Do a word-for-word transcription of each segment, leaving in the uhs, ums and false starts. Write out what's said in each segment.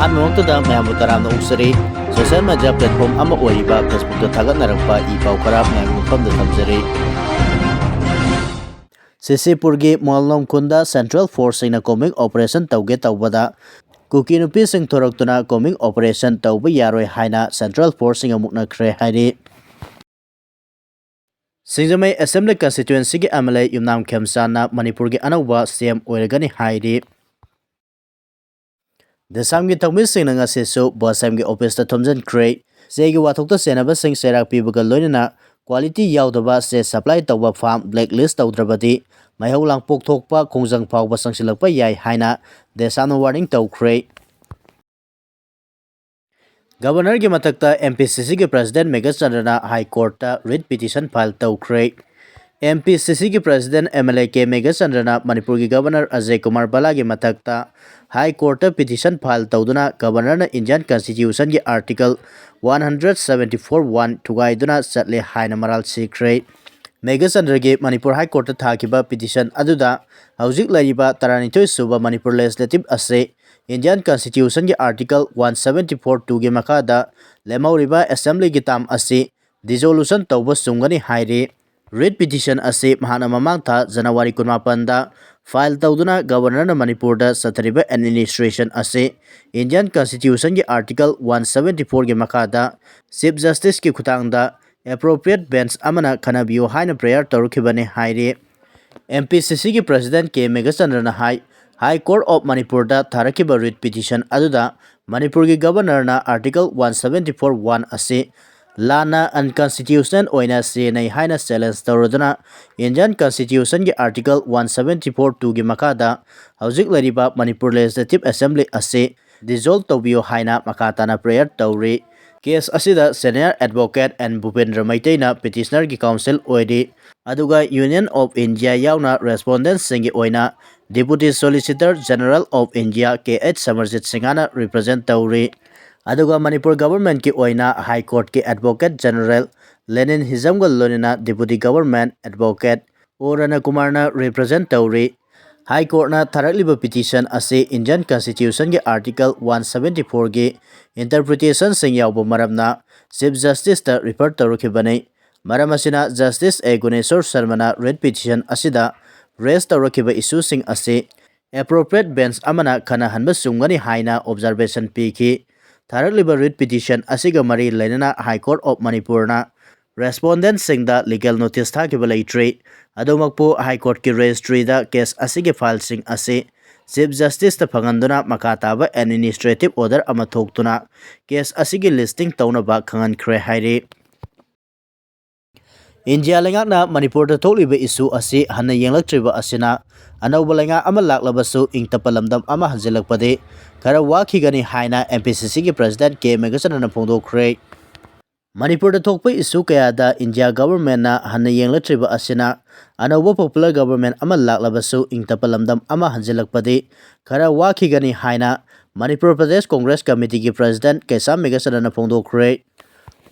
ꯑꯍꯥꯟꯕꯃꯛꯇꯗ ꯃꯌꯥꯝꯕꯨ ꯇꯔꯥꯝꯅ ꯑꯣꯛꯆꯔꯤ꯫ Social media platform ꯑꯃ ꯑꯣꯏꯔꯤꯕ Facebookꯇ ꯊꯥꯒꯠꯅꯔꯛꯄ ꯏ ꯄꯥꯎ ꯈꯔ ꯃꯌꯥꯝꯒꯤ ꯃꯐꯝꯗ ꯊꯝꯖꯔꯤ꯫ ꯁꯤꯁꯤꯄꯨꯔꯒꯤ ꯃꯣꯜꯂꯣꯝ ꯈꯨꯟꯗ Central Forceꯁꯤꯡꯅ combing operation ꯇꯧꯒꯦ ꯇꯧꯕꯗ ꯀꯨꯀꯤ ꯅꯨꯄꯤꯁꯤꯡ ꯊꯣꯔꯛꯇꯨꯅ combing operation ꯇꯧꯕ ꯌꯥꯔꯣꯏ ꯍꯥꯏꯅ Central Forceꯁꯤꯡꯒ ꯃꯨꯛꯅꯈ꯭ꯔꯦ ꯍꯥꯏꯔꯤ꯫ ꯁꯤꯡꯖꯃꯩ Assembly Constituencyꯒꯤ MLA ꯌꯨꯝꯅꯥꯝ ꯈꯦꯝꯆꯥꯟꯅ ꯃꯅꯤꯄꯨꯔꯒꯤ ꯑꯅꯧꯕ CM ꯑꯣꯏꯔꯒꯅꯤ ꯍꯥꯏꯔꯤ꯫ ꯗꯦꯁꯥꯝꯒꯤ ꯊꯧꯃꯤꯁꯤꯡꯅ ꯉꯁꯤꯁꯨ ꯕꯣꯁꯦꯝꯒꯤ officeꯇ ꯊꯣꯝꯖꯤꯟꯈ꯭ꯔꯦ꯫ ꯆꯦꯒꯤ ꯋꯥꯊꯣꯛꯇ ꯆꯦꯟꯅꯕꯁꯤꯡ ꯆꯩꯔꯥꯛ ꯄꯤꯕꯒ ꯂꯣꯏꯅꯅ quality ꯌꯥꯎꯗꯕ ꯆꯦ supply ꯇꯧꯕ firm blacklist ꯇꯧꯗ꯭ꯔꯕꯗꯤ ꯃꯩꯍꯧ ꯂꯥꯡꯄꯣꯛ ꯊꯣꯛꯄ ꯈꯣꯡꯖꯪ ꯐꯥꯎꯕ ꯆꯪꯁꯤꯜꯂꯛꯄ ꯌꯥꯏ ꯍꯥꯏꯅ ꯗꯦꯁꯥꯝꯅ warning ꯇꯧꯈ꯭ꯔꯦ꯫ Governorꯒꯤ ꯃꯊꯛꯇ MPCCꯒꯤ President ꯃꯦꯘꯆꯟꯗ꯭ꯔꯅ High Courtꯇ writ petition file ꯇꯧꯈ꯭ꯔꯦ꯫ MPCCꯒꯤ President MLA ꯀꯦ ꯃꯦꯘꯆꯟꯗ꯭ꯔꯅ ꯃꯅꯤꯄꯨꯔꯒꯤ Governor ꯑꯖꯌ ꯀꯨꯃꯥꯔ ꯚꯜꯂꯥꯒꯤ ꯃꯊꯛꯇ High Courtꯇ petition file ꯇꯧꯗꯨꯅ Governorꯅ Indian Constitutionꯒꯤ Article one hundred seventy four one ꯊꯨꯒꯥꯏꯗꯨꯅ ꯆꯠꯂꯦ ꯍꯥꯏꯅ ꯃꯔꯥꯜ ꯁꯤꯈ꯭ꯔꯦ꯫ ꯃꯦꯘꯆꯟꯗ꯭ꯔꯒꯤ ꯃꯅꯤꯄꯨꯔ High Courtꯇ ꯊꯥꯈꯤꯕ petition ꯑꯗꯨꯗ ꯍꯧꯖꯤꯛ ꯂꯩꯔꯤꯕ ꯇꯔꯥꯅꯤꯊꯣꯏ ꯁꯨꯕ ꯃꯅꯤꯄꯨꯔ Legislative ꯑꯁꯤ Indian Constitutionꯒꯤ Article one seventy four two ꯒꯤ ꯃꯈꯥꯗ ꯂꯦꯝꯍꯧꯔꯤꯕ Assemblyꯒꯤ term ꯑꯁꯤ dissolution ꯇꯧꯕ ꯆꯨꯝꯒꯅꯤ ꯍꯥꯏꯔꯤ꯫ Writ petition ꯑꯁꯤ ꯃꯍꯥꯛꯅ ꯃꯃꯥꯡ ꯊꯥ January ꯀꯨꯟꯃꯥꯄꯟꯗ file ꯇꯧꯗꯨꯅ Governorꯅ ꯃꯅꯤꯄꯨꯔꯗ ꯆꯠꯊꯔꯤꯕ administration ꯑꯁꯤ Indian Constitutionꯒꯤ Article one seventy fourꯒꯤ ꯃꯈꯥꯗ Chief Justiceꯀꯤ ꯈꯨꯠꯊꯥꯡꯗ appropriate bench ꯑꯃꯅ ꯈꯟꯅꯕꯤꯌꯨ ꯍꯥꯏꯅ prayer ꯇꯧꯔꯛꯈꯤꯕꯅꯤ ꯍꯥꯏꯔꯤ꯫ MPCCꯒꯤ President K ꯃꯦꯘꯆꯟꯗ꯭ꯔꯅ high, High Court of ꯃꯅꯤꯄꯨꯔꯗ ꯊꯥꯔꯛꯈꯤꯕ writ petition ꯑꯗꯨꯗ ꯃꯅꯤꯄꯨꯔꯒꯤ Governorꯅ Article one seventy four one ꯑꯁꯤ ꯂꯥꯟꯅ unconstitutional ꯑꯣꯏꯅ ꯁꯤꯖꯤꯟꯅꯩ ꯍꯥꯏꯅ challenge ꯇꯧꯔꯗꯨꯅ Indian Constitutionꯒꯤ Article one seventy four two ꯒꯤ ꯃꯈꯥꯗ ꯍꯧꯖꯤꯛ ꯂꯩꯔꯤꯕ ꯃꯅꯤꯄꯨꯔ Legislative Assembly ꯑꯁꯤ dissolve ꯇꯧꯕꯤꯌꯨ ꯍꯥꯏꯅ ꯃꯈꯥ ꯇꯥꯅ prayer ꯇꯧꯔꯤ꯫ Case ꯑꯁꯤꯗ senior advocate ꯑꯦꯟ ꯚꯨꯄꯦꯟꯗ꯭ꯔ ꯃꯩꯇꯩꯅ petitionerꯒꯤ counsel ꯑꯣꯏꯔꯤ, ꯑꯗꯨꯒ Union of India ꯌꯥꯎꯅ respondentꯁꯤꯡꯒꯤ ꯑꯣꯏꯅ Deputy Solicitor General of India K H Samarjit ꯁꯤꯡꯍꯅ represent ꯇꯧꯔꯤ꯫ ꯑꯗꯨꯒ ꯃꯅꯤꯄꯨꯔ governmentꯀꯤ ꯑꯣꯏꯅ High Courtꯀꯤ Advocate General ꯂꯦꯅꯤꯟ ꯍꯤꯖꯝꯒ ꯂꯣꯏꯅꯅ Deputy Government Advocate ꯑꯣ ꯔꯅꯀꯨꯃꯥꯔꯅ represent ꯇꯧꯔꯤ꯫ High Courtꯅ ꯊꯥꯔꯛꯂꯤꯕ petition ꯑꯁꯤ Indian Constitutionꯒꯤ Article one seventy fourꯒꯤ interpretationꯁꯤꯡ ꯌꯥꯎꯕ ꯃꯔꯝꯅ Chief Justiceꯇ refer ꯇꯧꯔꯛꯈꯤꯕꯅꯤ꯫ ꯃꯔꯝ ꯑꯁꯤꯅ Justice A Guneshwar Sharmana writ petition ꯑꯁꯤꯗ raise ꯇꯧꯔꯛꯈꯤꯕ issueꯁꯤꯡ ꯑꯁꯤ appropriate bench ꯑꯃꯅ ꯈꯟꯅꯍꯟꯕ ꯆꯨꯝꯒꯅꯤ ꯍꯥꯏꯅ observation ꯄꯤꯈꯤ꯫ ꯊꯥꯔꯛꯂꯤꯕ writ petition ꯑꯁꯤꯒ ꯃꯔꯤ ꯂꯩꯅꯅ High Court of Manipurꯅ respondentꯁꯤꯡꯗ legal notice ꯊꯥꯈꯤꯕ ꯂꯩꯇ꯭ꯔꯤ꯫ ꯑꯗꯨꯃꯛꯄꯨ High Courtꯀꯤ registryꯗ case ꯑꯁꯤꯒꯤ fileꯁꯤꯡ ꯑꯁꯤ Chief Justiceꯇ ꯐꯪꯍꯟꯗꯨꯅ ꯃꯈꯥ ꯇꯥꯕ administrative order ꯑꯃ ꯊꯣꯛꯇꯨꯅ case ꯑꯁꯤꯒꯤ listing ꯇꯧꯅꯕ ꯈꯪꯍꯟꯈ꯭ꯔꯦ ꯍꯥꯏꯔꯤ꯫ ꯏꯟꯗꯤꯌꯥ ꯂꯩꯉꯥꯛꯅ ꯃꯅꯤꯄꯨꯔꯗ ꯊꯣꯛꯂꯤꯕ issue ꯑꯁꯤ ꯍꯟꯅ ꯌꯦꯡꯂꯛꯇ꯭ꯔꯤꯕ ꯑꯁꯤꯅ ꯑꯅꯧꯕ ꯂꯩꯉꯥꯛ ꯑꯃ ꯂꯥꯛꯂꯕꯁꯨ ꯏꯪ ꯇꯞꯄ ꯂꯝꯗꯝ ꯑꯃ ꯍꯟꯖꯤꯜꯂꯛꯄꯗꯤ ꯈꯔ ꯋꯥꯈꯤꯒꯅꯤ ꯍꯥꯏꯅ MPCCꯒꯤ President K ꯃꯦꯘꯆꯟꯗ꯭ꯔꯅ ꯐꯣꯡꯗꯣꯛꯈ꯭ꯔꯦ꯫ ꯃꯅꯤꯄꯨꯔꯗ ꯊꯣꯛꯄ issue ꯀꯌꯥꯗ ꯏꯟꯗꯤꯌꯥ governmentꯅ ꯍꯟꯅ ꯌꯦꯡꯂꯛꯇ꯭ꯔꯤꯕ ꯑꯁꯤꯅ ꯑꯅꯧꯕ popular government ꯑꯃ ꯂꯥꯛꯂꯕꯁꯨ ꯏꯪ ꯇꯞꯄ ꯂꯝꯗꯝ ꯑꯃ ꯍꯟꯖꯤꯜꯂꯛꯄꯗꯤ ꯈꯔ ꯋꯥꯈꯤꯒꯅꯤ ꯍꯥꯏꯅ ꯃꯅꯤꯄꯨꯔ ꯄ꯭ꯔꯗꯦꯁ ꯀꯣꯡꯒ꯭ꯔꯦꯁ ꯀꯃꯤꯇꯤꯒꯤ President ꯀꯩꯁꯥꯝ ꯃꯦꯘꯆꯟꯗ꯭ꯔꯅ ꯐꯣꯡꯗꯣꯛꯈ꯭ꯔꯦ꯫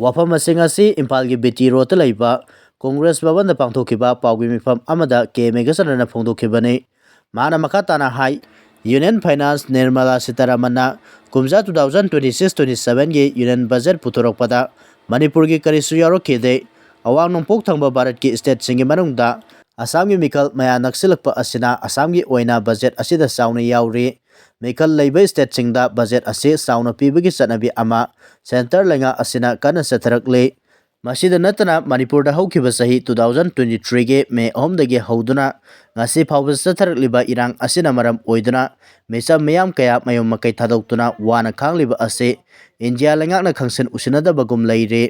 ꯋꯥꯐꯝꯁꯤꯡ ꯑꯁꯤ ꯏꯝꯐꯥꯜꯒꯤ BT Roadꯇ ꯂꯩꯕ ꯀꯣꯡꯒ꯭ꯔꯦꯁ ꯚꯕꯟꯗ ꯄꯥꯡꯊꯣꯛꯈꯤꯕ ꯄꯥꯎꯒꯤ ꯃꯤꯐꯝ ꯑꯃꯗ K ꯃꯦꯘꯆꯟꯗ꯭ꯔꯅ ꯐꯣꯡꯗꯣꯛꯈꯤꯕꯅꯤ꯫ ꯃꯍꯥꯛꯅ ꯃꯈꯥ ꯇꯥꯅ ꯍꯥꯏ, Union Finance Nirmala Sitharamanꯅ ꯀꯨꯝꯖꯥ two thousand twenty six twenty sevenꯒꯤ Union Budget ꯄꯨꯊꯣꯔꯛꯄꯗ ꯃꯅꯤꯄꯨꯔꯒꯤ ꯀꯔꯤꯁꯨ ꯌꯥꯎꯔꯛꯈꯤꯗꯦ꯫ ꯑꯋꯥꯡ ꯅꯣꯡꯄꯣꯛ ꯊꯪꯕ ꯚꯥꯔꯠꯀꯤ stateꯁꯤꯡꯒꯤ ꯃꯅꯨꯡꯗ ꯑꯁꯥꯝꯒꯤ ꯃꯤꯈꯜ ꯃꯌꯥ ꯅꯛꯁꯤꯜꯂꯛꯄ ꯑꯁꯤꯅ ꯑꯁꯥꯝꯒꯤ ꯑꯣꯏꯅ budget ꯑꯁꯤꯗ ꯆꯥꯎꯅ ꯌꯥꯎꯔꯤ꯫ ꯃꯤꯈꯜ ꯂꯩꯕ stateꯁꯤꯡꯗ budget ꯑꯁꯤ ꯆꯥꯎꯅ ꯄꯤꯕꯒꯤ ꯆꯠꯅꯕꯤ ꯑꯃ centre ꯂꯩꯉꯥꯛ ꯑꯁꯤꯅ ꯀꯟꯅ ꯆꯠꯊꯔꯛꯂꯤ꯫ ꯃꯁꯤꯗ ꯅꯠꯇꯅ ꯃꯅꯤꯄꯨꯔꯗ ꯍꯧꯈꯤꯕ ꯆꯍꯤ two thousand twenty threeꯒꯤ May ꯑꯍꯨꯝꯗꯒꯤ ꯍꯧꯗꯨꯅ ꯉꯁꯤ ꯐꯥꯎꯕ ꯆꯠꯊꯔꯛꯂꯤꯕ ꯏꯔꯥꯡ ꯑꯁꯤꯅ ꯃꯔꯝ ꯑꯣꯏꯗꯨꯅ ꯃꯤꯆꯝ ꯃꯤꯌꯥꯝ ꯀꯌꯥ ꯃꯌꯨꯝ ꯃꯀꯩ ꯊꯥꯗꯣꯛꯇꯨꯅ ꯋꯥꯅ ꯈꯥꯡꯂꯤꯕ ꯑꯁꯤ ꯏꯟꯗꯤꯌꯥ ꯂꯩꯉꯥꯛꯅ ꯈꯪꯁꯤꯟ ꯎꯁꯤꯟꯅꯗꯕꯒꯨꯝ ꯂꯩꯔꯤ꯫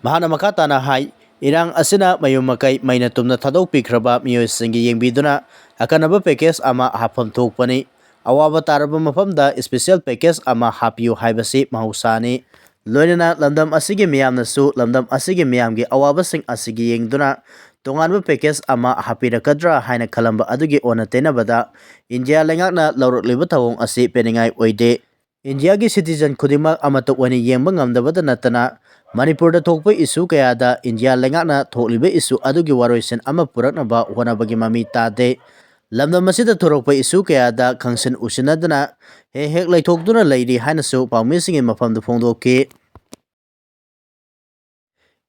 ꯃꯍꯥꯛꯅ ꯃꯈꯥ ꯇꯥꯅ ꯍꯥꯏ, ꯏꯔꯥꯡ ꯑꯁꯤꯅ ꯃꯌꯨꯝ ꯃꯀꯩ ꯃꯩꯅ ꯇꯨꯝꯅ ꯊꯥꯗꯣꯛꯄꯤꯈ꯭ꯔꯕ ꯃꯤꯑꯣꯏꯁꯤꯡꯒꯤ ꯌꯦꯡꯕꯤꯗꯨꯅ ꯑꯀꯟꯅꯕ package ꯑꯃ ꯍꯥꯞꯐꯝ ꯊꯣꯛꯄꯅꯤ꯫ ꯑꯋꯥꯕ ꯇꯥꯔꯕ ꯃꯐꯝꯗ special package ꯑꯃ ꯍꯥꯞꯄꯤꯌꯨ ꯍꯥꯏꯕꯁꯤ ꯃꯍꯧꯁꯥꯅꯤ꯫ ꯂꯣꯏꯅꯅ ꯂꯝꯗꯝ ꯑꯁꯤꯒꯤ ꯃꯤꯌꯥꯝꯅꯁꯨ ꯂꯝꯗꯝ ꯑꯁꯤꯒꯤ ꯃꯤꯌꯥꯝꯒꯤ ꯑꯋꯥꯕꯁꯤꯡ ꯑꯁꯤꯒꯤ ꯌꯦꯡꯗꯨꯅ ꯇꯣꯉꯥꯟꯕ package ꯑꯃ ꯍꯥꯞꯄꯤꯔꯛꯀꯗ꯭ꯔꯥ ꯍꯥꯏꯅ ꯈꯜꯂꯝꯕ ꯑꯗꯨꯒꯤ ꯑꯣꯟꯅ ꯇꯩꯅꯕꯗ ꯏꯟꯗꯤꯌꯥ ꯂꯩꯉꯥꯛꯅ ꯂꯧꯔꯛꯂꯤꯕ ꯊꯧꯑꯣꯡ ꯑꯁꯤ ꯄꯦꯟꯅꯤꯡꯉꯥꯏ ꯑꯣꯏꯗꯦ꯫ ꯏꯟꯗꯤꯌꯥꯒꯤ citizen ꯈꯨꯗꯤꯡꯃꯛ ꯑꯃꯠꯇ ꯑꯣꯏꯅ ꯌꯦꯡꯕ ꯉꯝꯗꯕꯇ ꯅꯠꯇꯅ ꯃꯅꯤꯄꯨꯔꯗ ꯊꯣꯛꯄ issue ꯀꯌꯥꯗ ꯏꯟꯗꯤꯌꯥ ꯂꯩꯉꯥꯛꯅ ꯊꯣꯛꯂꯤꯕ issue ꯑꯗꯨꯒꯤ ꯋꯥꯔꯣꯏꯁꯤꯟ ꯑꯃ ꯄꯨꯔꯛꯅꯕ ꯍꯣꯠꯅꯕꯒꯤ ꯃꯃꯤ ꯇꯥꯗꯦ꯫ ꯂꯝꯗꯝ ꯑꯁꯤꯗ ꯊꯣꯔꯛꯄ ꯏꯁꯨ ꯀꯌꯥꯗ ꯈꯪꯁꯤꯟ ꯎꯁꯤꯟꯅꯗꯅ ꯍꯦꯛ ꯍꯦꯛ ꯂꯩꯊꯣꯛꯇꯨꯅ ꯂꯩꯔꯤ ꯍꯥꯏꯅꯁꯨ ꯄꯥꯎꯃꯤꯁꯤꯡꯒꯤ ꯃꯐꯝꯗ ꯐꯣꯡꯗꯣꯛꯈꯤ꯫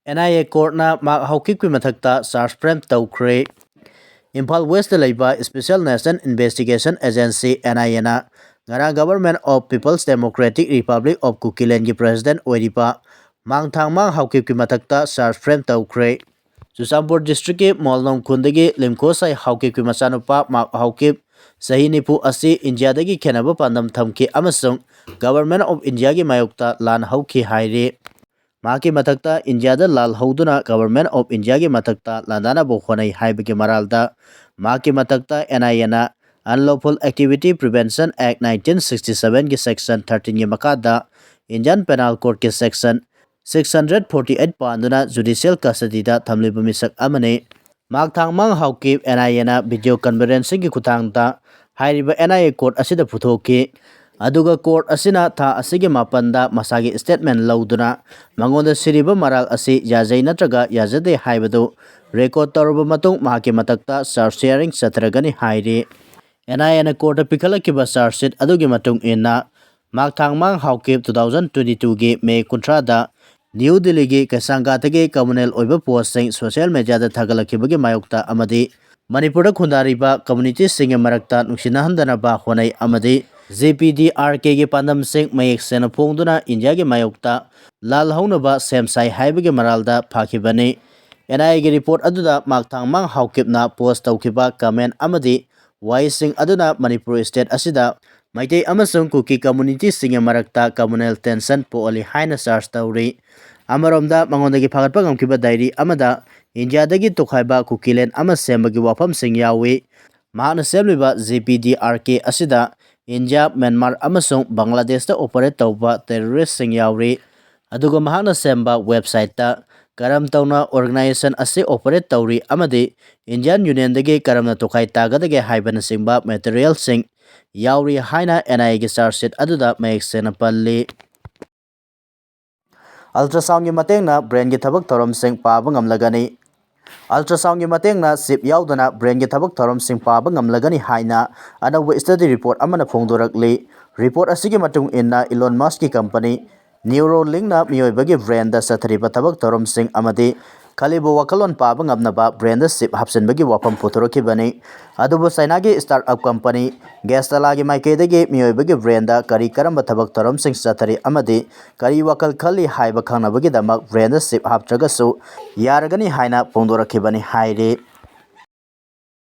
ꯑꯦꯟ ꯑꯥꯏ ꯑꯦ ꯀꯣꯔꯠꯅ ꯃꯥꯔꯛ ꯍꯥꯎꯀꯤꯞꯀꯤ ꯃꯊꯛꯇ ꯆꯥꯔꯖ ꯐ꯭ꯔꯦꯝ ꯇꯧꯈ꯭ꯔꯦ꯫ ꯏꯝꯐꯥꯜ ꯋꯦꯁꯇ ꯂꯩꯕ Special National Investigation Agency, N I ꯑꯦꯅ ꯉꯔꯥꯡ Government of People's Democratic Republic of Kukilandꯒꯤ President ꯑꯣꯏꯔꯤꯕ ꯃꯥꯡꯊꯥꯡꯃꯥꯡ ꯍꯥꯎꯀꯤꯞꯀꯤ ꯃꯊꯛꯇ ꯆꯥꯔꯖ ꯐ꯭ꯔꯦꯝ ꯇꯧꯈ꯭ꯔꯦ꯫ ꯆꯨꯔꯆꯥꯟꯄꯨꯔ districtꯀꯤ ꯃꯣꯜꯅꯣꯡ ꯈꯨꯟꯗꯒꯤ ꯂꯤꯝꯈꯣꯁꯥꯏ ꯍꯥꯎꯀꯤꯞꯀꯤ ꯃꯆꯥꯅꯨꯄꯥ ꯃꯥꯔꯛ ꯍꯥꯎꯀꯤꯞ, ꯆꯍꯤ ꯅꯤꯐꯨ ꯑꯁꯤ ꯏꯟꯗꯤꯌꯥꯗꯒꯤ ꯈꯦꯟꯅꯕ ꯄꯥꯟꯗꯝ ꯊꯝꯈꯤ ꯑꯃꯁꯨꯡ Government of Indiaꯒꯤ ꯃꯥꯌꯣꯛꯇ ꯂꯥꯟ ꯍꯧꯈꯤ ꯍꯥꯏꯔꯤ꯫ ꯃꯍꯥꯛꯀꯤ ꯃꯊꯛꯇ ꯏꯟꯗꯤꯌꯥꯗ ꯂꯥꯜ ꯍꯧꯗꯨꯅ Government of Indiaꯒꯤ ꯃꯊꯛꯇ ꯂꯥꯟꯗꯥꯅꯕ ꯍꯣꯠꯅꯩ ꯍꯥꯏꯕꯒꯤ ꯃꯔꯥꯜꯗ ꯃꯍꯥꯛꯀꯤ ꯃꯊꯛꯇ ꯑꯦꯟ ꯑꯥꯏ ꯑꯦꯅ Unlawful Activity Prevention Act nineteen sixty sevenꯒꯤ section thirteenꯒꯤ ꯃꯈꯥꯗ Indian Penal Codeꯀꯤ section six hundred forty eight ꯄꯥꯟꯗꯨꯅ judicial custodyꯗ ꯊꯝꯂꯤꯕ ꯃꯤꯁꯛ ꯑꯃꯅꯤ꯫ ꯃꯥꯛꯊꯥꯡꯃꯥꯡ ꯍꯥꯎꯀꯤꯞ ꯑꯦꯟ ꯑꯥꯏ ꯑꯦꯅ video conferencingꯒꯤ ꯈꯨꯠꯊꯥꯡꯗ ꯍꯥꯏꯔꯤꯕ ꯑꯦꯟ ꯑꯥꯏ ꯑꯦ court ꯑꯁꯤꯗ ꯄꯨꯊꯣꯛꯈꯤ꯫ ꯑꯗꯨꯒ court ꯑꯁꯤꯅ ꯊꯥ ꯑꯁꯤꯒꯤ ꯃꯥꯄꯟꯗ ꯃꯁꯥꯒꯤ statement ꯂꯧꯗꯨꯅ ꯃꯉꯣꯟꯗ ꯁꯤꯔꯤꯕ ꯃꯔꯥꯜ ꯑꯁꯤ ꯌꯥꯖꯩ ꯅꯠꯇ꯭ꯔꯒ ꯌꯥꯖꯗꯦ ꯍꯥꯏꯕꯗꯨ record ꯇꯧꯔꯕ ꯃꯇꯨꯡ ꯃꯍꯥꯛꯀꯤ ꯃꯊꯛꯇ charge hearing ꯆꯠꯊꯔꯒꯅꯤ ꯍꯥꯏꯔꯤ꯫ ꯑꯦꯟ ꯑꯥꯏ ꯑꯦꯅ courtꯇ ꯄꯤꯈꯠꯂꯛꯈꯤꯕ charge sheet ꯑꯗꯨꯒꯤ ꯃꯇꯨꯡ ꯏꯟꯅ ꯃꯥꯛꯊꯥꯡꯃꯥꯡ ꯍꯥꯎꯀꯤꯞ two thousand twenty twoꯒꯤ May ꯀꯨꯟꯊ꯭ꯔꯥꯗ ꯅ꯭ꯌꯨ ꯗꯤꯜꯂꯤꯒꯤ ꯀꯩꯁꯥꯡꯒꯥꯗꯒꯤ communal ꯑꯣꯏꯕ postꯁꯤꯡ social mediaꯗ ꯊꯥꯒꯠꯂꯛꯈꯤꯕꯒꯤ ꯃꯥꯌꯣꯛꯇ ꯑꯃꯗꯤ ꯃꯅꯤꯄꯨꯔꯗ ꯈꯨꯟꯗꯥꯔꯤꯕ communityꯁꯤꯡꯒꯤ ꯃꯔꯛꯇ ꯅꯨꯡꯁꯤꯅꯍꯟꯗꯅꯕ ꯍꯣꯠꯅꯩ ꯑꯃꯗꯤ J P D R Kꯒꯤ ꯄꯥꯟꯗꯝꯁꯤꯡ ꯃꯌꯦꯛ ꯁꯦꯡꯅ ꯐꯣꯡꯗꯨꯅ ꯏꯟꯗꯤꯌꯥꯒꯤ ꯃꯥꯌꯣꯛꯇ ꯂꯥꯜ ꯍꯧꯅꯕ ꯁꯦꯝ ꯁꯥꯏ ꯍꯥꯏꯕꯒꯤ ꯃꯔꯥꯜꯗ ꯐꯥꯈꯤꯕꯅꯤ꯫ ꯑꯦꯟ ꯑꯥꯏ ꯑꯦꯒꯤ report ꯑꯗꯨꯗ ꯃꯥꯛꯊꯥꯡꯃꯥꯡ ꯍꯥꯎꯀꯤꯞꯅ post ꯇꯧꯈꯤꯕ comment ꯑꯃꯗꯤ ꯋꯥꯍꯩꯁꯤꯡ ꯑꯗꯨꯅ ꯃꯅꯤꯄꯨꯔ state ꯑꯁꯤꯗ ꯃꯩꯇꯩ ꯑꯃꯁꯨꯡ ꯀꯨꯀꯤ communityꯁꯤꯡꯒꯤ ꯃꯔꯛꯇ communal tension ꯄꯣꯛꯍꯜꯂꯤ ꯍꯥꯏꯅ charge ꯇꯧꯔꯤ꯫ ꯑꯃꯔꯣꯝꯗ ꯃꯉꯣꯟꯗꯒꯤ ꯐꯥꯒꯠꯄ ꯉꯝꯈꯤꯕ diary ꯑꯃꯗ ꯏꯟꯗꯤꯌꯥꯗꯒꯤ ꯇꯣꯈꯥꯏꯕ ꯀꯨꯀꯤꯂꯦꯟ ꯑꯃ ꯁꯦꯝꯕꯒꯤ ꯋꯥꯐꯝꯁꯤꯡ ꯌꯥꯎꯏ꯫ ꯃꯍꯥꯛꯅ ꯁꯦꯝꯂꯤꯕ J P D R K ꯑꯁꯤꯗ ꯏꯟꯗꯤꯌꯥ, ꯃ꯭ꯌꯥꯟꯃꯥꯔ ꯑꯃꯁꯨꯡ ꯕꯪꯒ꯭ꯂꯥꯗꯦꯁꯇ operate ꯇꯧꯕ terroristꯁꯤꯡ ꯌꯥꯎꯔꯤ꯫ ꯑꯗꯨꯒ ꯃꯍꯥꯛꯅ ꯁꯦꯝꯕ websiteꯇ ꯀꯔꯝ ꯇꯧꯅ organization ꯑꯁꯤ operate ꯇꯧꯔꯤ ꯑꯃꯗꯤ Indian Unionꯗꯒꯤ ꯀꯔꯝꯅ ꯇꯣꯈꯥꯏ ꯇꯥꯒꯗꯒꯦ ꯍꯥꯏꯕꯅꯆꯤꯡꯕ materialꯁꯤꯡ ꯌꯥꯎꯔꯤ ꯍꯥꯏꯅ ꯑꯦꯟ ꯑꯥꯏ ꯑꯦꯒꯤ charge sheet ꯑꯗꯨꯗ ꯃꯌꯦꯛ ꯁꯦꯡꯅ ꯄꯜꯂꯤ꯫ Ultrasoundꯒꯤ ꯃꯇꯦꯡꯅ brainꯒꯤ ꯊꯕꯛ ꯊꯧꯔꯝꯁꯤꯡ ꯄꯥꯕ ꯉꯝꯂꯒꯅꯤ꯫ Ultrasoundꯒꯤ ꯃꯇꯦꯡꯅ chip ꯌꯥꯎꯗꯅ brainꯒꯤ ꯊꯕꯛ ꯊꯧꯔꯝꯁꯤꯡ ꯄꯥꯕ ꯉꯝꯂꯒꯅꯤ ꯍꯥꯏꯅ ꯑꯅꯧꯕ study report ꯑꯃꯅ ꯐꯣꯡꯗꯣꯔꯛꯂꯤ꯫ Report ꯑꯁꯤꯒꯤ ꯃꯇꯨꯡ ꯏꯟꯅ Elon Muskꯀꯤ company Neuralinkꯅ ꯃꯤꯑꯣꯏꯕꯒꯤ brainꯗ ꯆꯠꯊꯔꯤꯕ ꯊꯕꯛ ꯊꯧꯔꯝꯁꯤꯡ ꯑꯃꯗꯤ ꯈꯜꯂꯤꯕ ꯋꯥꯈꯜꯂꯣꯟ ꯄꯥꯕ ꯉꯝꯅꯕ brainꯗ chip ꯍꯥꯞꯆꯤꯟꯕꯒꯤ ꯋꯥꯐꯝ ꯄꯨꯊꯣꯔꯛꯈꯤꯕꯅꯤ꯫ ꯑꯗꯨꯕꯨ Chinaꯒꯤ startup company Gestalaꯒꯤ ꯃꯥꯏꯀꯩꯗꯒꯤ ꯃꯤꯑꯣꯏꯕꯒꯤ brainꯗ ꯀꯔꯤ ꯀꯔꯝꯕ ꯊꯕꯛ ꯊꯧꯔꯝꯁꯤꯡ ꯆꯠꯊꯔꯤ ꯑꯃꯗꯤ ꯀꯔꯤ ꯋꯥꯈꯜ ꯈꯜꯂꯤ ꯍꯥꯏꯕ ꯈꯪꯅꯕꯒꯤꯗꯃꯛ brainꯗ chip ꯍꯥꯞꯇ꯭ꯔꯒꯁꯨ ꯌꯥꯔꯒꯅꯤ ꯍꯥꯏꯅ ꯐꯣꯡꯗꯣꯔꯛꯈꯤꯕꯅꯤ ꯍꯥꯏꯔꯤ꯫